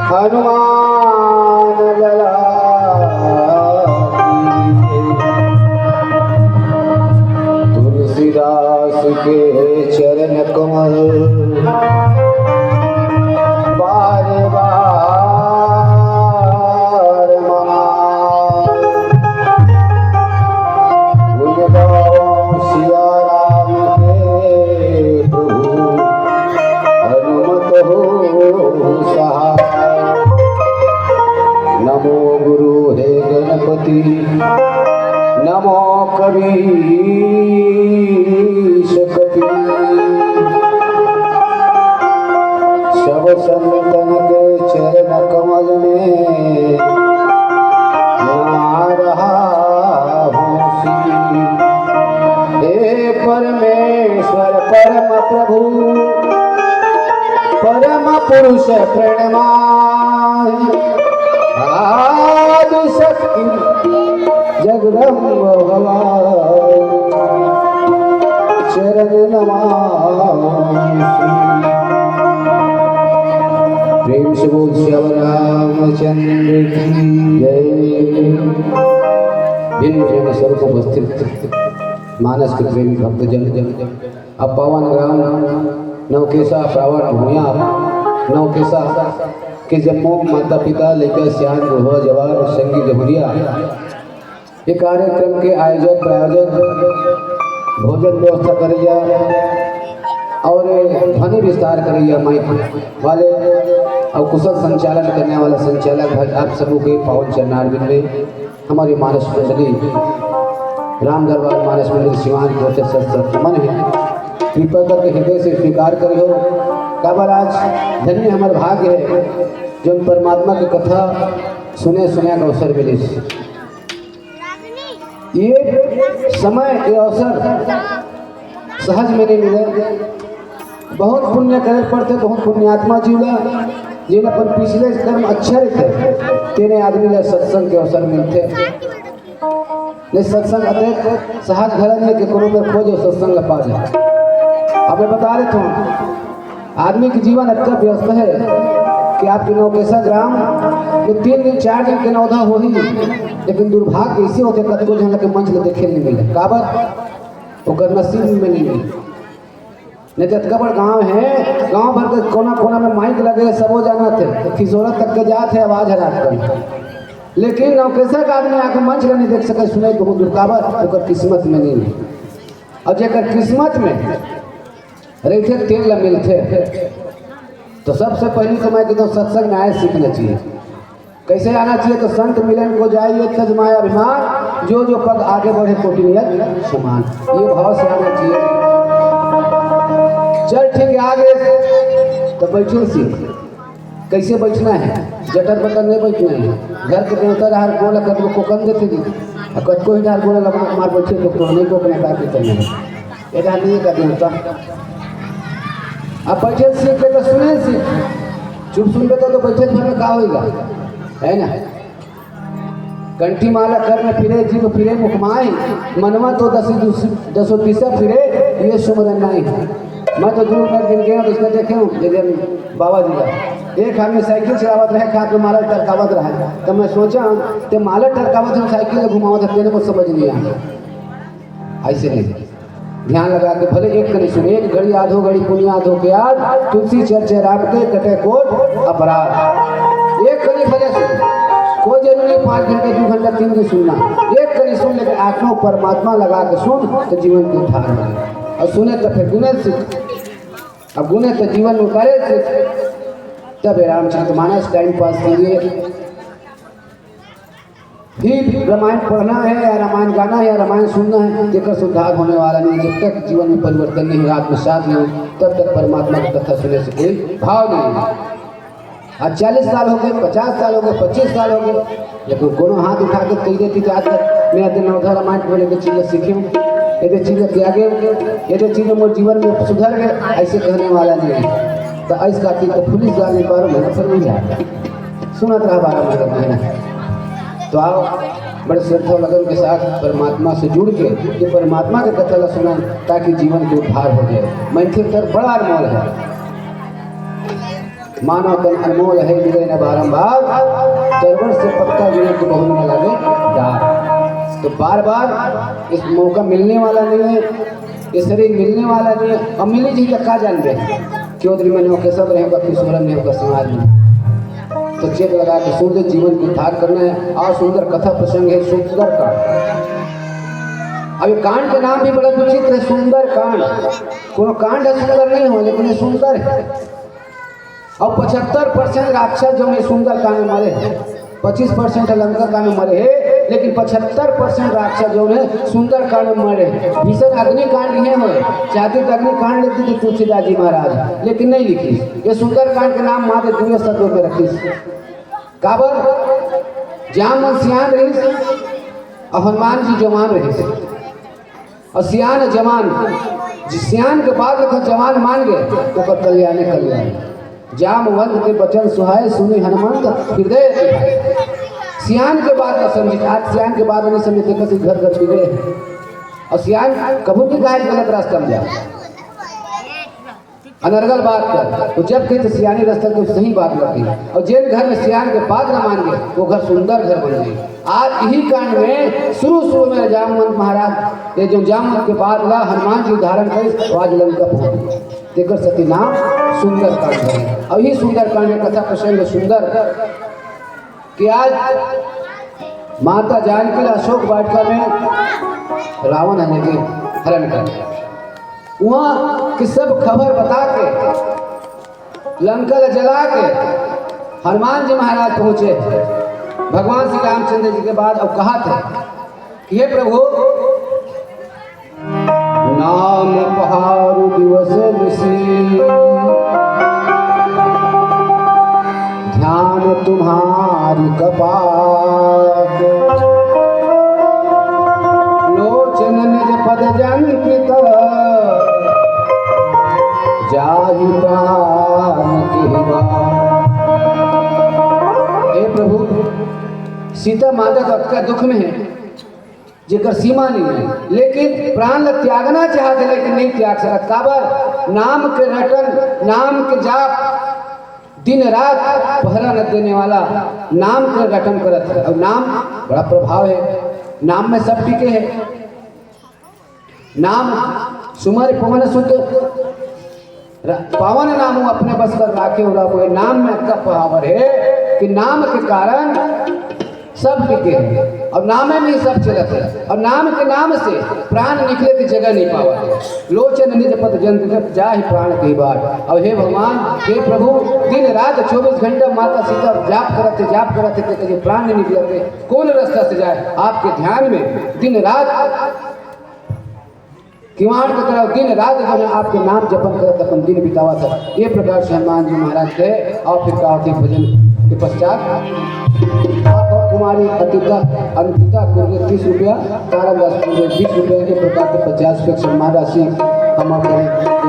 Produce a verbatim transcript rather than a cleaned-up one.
हनुमान लला की जय। तुलसीदास के चरण कमल बार बार मनाए। गुण गावों सिया राम के प्रभु हनुमत हो सहाय। नमो गुरु हे गणपति, नमो कवीश कपि। सब संतन के चरण कमल में नमा रहा हूँ सी। हे परमेश्वर परम प्रभु, परम पुरुष प्रणमा, आदि शक्ति जगदम्ब भवानी, चरण नमामि। प्रेम से बोल श्याम रामचंद्र की जय। भिन्न भिन्न स्वरूप उपस्थित मानस के प्रेमी भक्तजन, अब पावन ग्राम नवकेसा, पावन भूमिया नवकेसा के जम्मो माता पिता, लइका सियान, बुढ़वा जवान, संगी जहुरिया, ये कार्यक्रम के आयोजक, प्रायोजक, भोजन व्यवस्था करइया और ध्वनि विस्तार करइया माइक वाले और कुशल संचालन करने वाला संचालक भाई, आप सबों के पावन चरणारविंद में हमारी मानस मंडली, राम दरबार मानस मंडली सिवान की ओर से सत सत नमन है। कृपा करके हृदय से स्वीकार करियो। काबर आज धन्य हमर भाग्य है, जो परमात्मा की कथा सुने, सुने का अवसर मिलिस। ये समय, ये अवसर सहज में नहीं मिले। बहुत पुण्य करे पड़थे, बहुत पुण्यात्मा जीव ला, जेन अपन पिछले कर्म अच्छा रहिथे, तेने आदमी ला सत्संग के अवसर मिलथे। नहीं, सत्संग अतेक सहज घला नहीं कि कोनो मेर खोजो, सत्संग ला पा जाए। अब मैं बता देता हूँ, आदमी के जीवन अतका व्यस्त है कि आपके नवकेसा ग्राम में तीन दिन, चार दिन के नवधा होही, लेकिन दुर्भाग्य ऐसे होथे, कतको झन ला के मंच ला देखे नहीं मिले। काबर? ओकर नसीब में नहीं है। नहीं तो अतका बड़ गांव है, गांव भर के कोना कोना में माइक लगे, सबो जानथे, तो खिसोरा तक के जात है, आवाज हरात कर। लेकिन नवकेसा का आदमी आके मंच ला नहीं देख सके, सुने तो दूर, काबर? ओकर किस्मत में नहीं है। और जेकर किस्मत में रहिथे, तेन ला मिलथे। तो सबसे पहले तो मैं कहता हूँ, सत्संग में आए सीखना चाहिए। कैसे आना चाहिए? तो संत मिलन को जाइए तज माया अभिमान, जो जो पग आगे बढ़े कोटि नियत समान। ये भाव से आना चाहिए। चल ठीक है, आगे तो बैठे सीख। कैसे बैठना है? जटर बटर नहीं बैठना है। घर के देवता रहा, गोड़ कतको कोकन देथे जी, और कतको ही डार गोड़ लगा मार बैठे तो कोहनी को अपने बात करना है। एक आदमी का देवता। अब बैठे सीख के तो सुने सीख। चुप सुनबे तो, तो बैठे भर में का होएगा, है ना? कंठी माला कर में फिरे, जीव फिरे मुख माय, मनवा तो दस, दसो दिशा फिरे, ये सुमरन नाई। मैं तो दूर में दिन गया, तो इसने देखे हूँ, ये दिन बाबा जी का। एक आदमी साइकिल चलावत रहे, हाथ में माला टरकावत रहे। तो मैं सोचा, ते माला टरकावत हम साइकिल में घुमावत है, तेरे को समझ नहीं आया। ऐसे नहीं। ध्यान लगा के भले एक कनी सुन, एक घड़ी आधो घड़ी पुनिया आधो के याद, तुलसी चर्चा राम के कटे कोट अपराध। एक कनी भले सुन, कोई जरूरी नहीं पाँच घंटे, दो घंटा, तीन दिन सुनना। एक कनी सुन, लेकिन आत्मा परमात्मा लगा के सुन, तो जीवन के उद्धार हो। और सुने तो फिर गुने सीख, अब गुने तो जीवन में करे सीख। तब ये रामचरित मानस टाइम पास के लिए ही रामायण पढ़ना है या रामायण गाना है या रामायण सुनना है, जेकर से उद्धार होने वाला नहीं। जब तक जीवन में परिवर्तन नहीं होगा, आत्मसात नहीं हो, तब तक परमात्मा की कथा सुनने से कोई भाव नहीं है। आज चालीस साल हो गए, पचास साल हो गए, पच्चीस साल हो गए, लेकिन कोनो हाथ उठा के कह देती कि आज तक मैं अदे नवधा रामायण पढ़ के चीजें सीखी हूँ, ये चीजें त्यागे हूँ, ये चीजें मोर जीवन में सुधर गए, ऐसे कहने वाला नहीं है। तो ऐसा की तो पुलिस गाड़ी बारह महीना पर मिल जाए। सुनत रहा बारह महीना, महीना। तो आओ, बड़े श्रद्धा लगन के साथ परमात्मा से जुड़ के ये परमात्मा के कथा ला सुना, ताकि जीवन के उद्धार हो जाए। मनखे कर बड़ा अनमोल है। मानव तन अनमोल है, मिले न बारंबार। तरवर से पक्का विनय कि बहुत न लागे डार। तो बार बार इस मौका मिलने वाला नहीं है, ये शरीर मिलने वाला नहीं है। अब मिली जी तो का जानबे, क्यों दिन में नहीं होकर सब रहे होगा, किशोरन नहीं होगा, समाज में। तो चेत लगा के सुन ले, जीवन को उद्धार करना है। और सुंदर कथा प्रसंग है, सुंदर कांड। अब ये कांड का नाम भी बड़ा विचित्र है, सुंदर कांड। कोनो कांड सुंदर नहीं हो, लेकिन ये सुंदर है। अब पचहत्तर परसेंट राक्षस जो है सुंदर कांड में मरे हैं, पच्चीस परसेंट लंका कांड में मरे हैं, लेकिन पचहत्तर परसेंट राक्षस जो है सुंदर कांड में मरे हैं। भीषण अग्निकांड ये हुए, चाहते तो अग्निकांड लिख देते तुलसीदास जी महाराज, लेकिन नहीं लिखिस। ये सुंदर कांड के नाम मात्र दुए शब्दों में रखिस। काबर? जामवंत सियान रहिस और हनुमान जी जवान रहिस। और सियान जवान, जि-, सियान के बाद अगर जवान मान गए, तो ओकर कल्याणे कल्याण। जामवंत के वचन सुहाए, सुनि हनुमंत हृदय अति भाए। सियान के बात ला समझे, आज सियान के बात नहीं समझे, देखो से घर घर बिगड़े हैं। और सियान कभू नहीं कहा कि गलत रास्ता में जाओ। अनर्गल बात कर, तो जब कही तो सियानी रस्ता तो सही बात लग गई। और जेन घर में सियान के बात न मान गए, वो घर सुंदर घर बन गई। आज यही कांड में शुरू शुरू में जामवंत महाराज, ये जो जामवंत के बात ला हनुमान जी उदाहरण करी, तो आज लंका पहुंच गए। तेकर सेती नाम सुंदर कांड है। और यही सुंदर कांड में कथा प्रसंग सुंदर कि आज माता जानकी ला अशोक वाटिका में रावण ह लेके हरण कर दिया। वहाँ की सब खबर बता के, लंका ला जला के हनुमान जी महाराज पहुंचे भगवान श्री रामचंद्र जी के बाद। अब कहा थे कि हे प्रभु, नाम पहारु दिवस निशि, ध्यान तुम्हारी कपाट। लोचन निज पद जंकित, जाहि प्राण केहि बाट। हे प्रभु, सीता माता तो अतका दुख में है, जेकर सीमा नहीं है, लेकिन प्राण ला त्यागना चाहत हे, लेकिन नहीं त्याग सकत। काबर? नाम के रटन, नाम के जाप, दिन रात पहरा न देने वाला नाम के रटन करत हे। और नाम बड़ा प्रभाव है, नाम में सब टिके है। नाम सुमरि पवन सुत र-, पावन नाम अपने बस कर राखे हो रहा। नाम में अतका पावर है कि नाम के कारण सब टिके हैं और नामे में ही सब चलत है। और नाम के नाम से प्राण निकले की जगह नहीं पावत है। लोचन निज पद जंकित, जाहि प्राण केहि बाट। और हे भगवान, हे प्रभु, दिन रात चौबीस घंटा माता सीता जाप करत है, जाप करत है, कहते प्राण नहीं निकलते, कौन रास्ता से जाए? आपके ध्यान में दिन रात किवाड़ के तरह दिन रात जो है आपके नाम जपन करत अपन दिन बितावत है। ये प्रकार से हनुमान जी महाराज कहे। और फिर कहा कि भजन के पश्चात आप कुमारी अंकिता, अंकिता कुर्रे तीस रुपया, तारादास कुर्रे बीस रुपया, ये प्रकार के पचास रुपया सम्मान राशि हम आपको